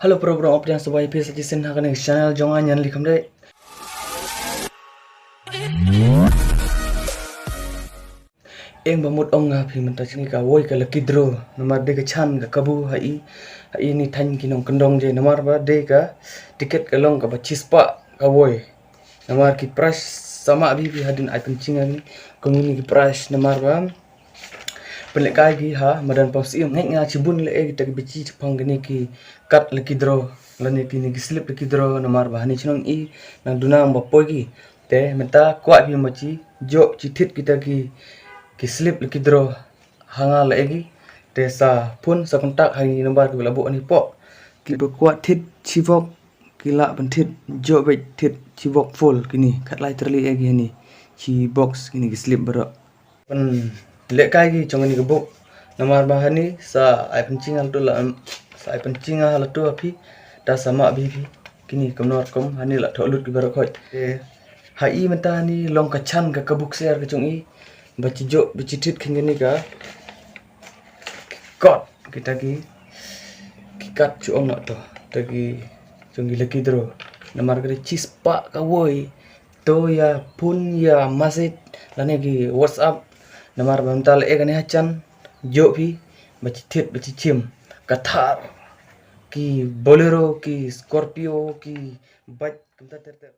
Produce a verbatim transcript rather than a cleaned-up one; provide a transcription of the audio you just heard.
Hello, program opdiang, sngewbha ïa phi sa shisien ha kane ka channel jong nga, Nyanli Kham Dei. Ïeng ba mut ong nga ha phi mynta jong ngi kawei ka lucky draw. Namar dei ka chan ka kabu ha i, ha i ni thaiñ ki nongkyndong je. Namar ba dei ka tiket ka long kaba shispah kawei. Namar ki prize sa mah bha bha hadien ai pynjingeh ïa ngi kum kine ki prize namar ba pynlehkai ki ha madan Paul Syiem. Ngeit nga shibun leh kita ki bichi shaphang kine ki card lucky draw lane kine ki slip lucky draw namar ba hani shnong i nang duna ba poi ki. Te mynta kwah phi ba chi jop chi thied kita ki, ki slip lucky draw ha nga leh ïa ki. Te sa phone sa contact ha kine ki number kiba la buh hangne hapoh. Kiba kwah thied shibok ki lah ban thied, jop beit thied shibok full kine, khatlai tylli ïa ki hangne, shi box kine ki slip baroh. Pynlehkai ki jong kane ka book. Namar ba hani sa ai pynjingeh ha latu la, sa ai pynjingeh ha latu ha phi, da sa mah bha bha kine kumno rukom hani la thoh lut ki baroh khoit. Te ha i mynta hani long ka chan ka kabu ksiar ka jong i ba chi jop ba chi thied kine kane ka kot kita ki, ki card shu ong na to, kita ki jong ki lucky draw. Namar ka dei shispah kawei. To ïa phone ïa message lane ki WhatsApp. Namar ba mynta leh ïa kane ha chan jop phi ba chi thied ba chi shim. Ka Thar, ki Bolero, ki Scorpio, ki bike kumta ter ter.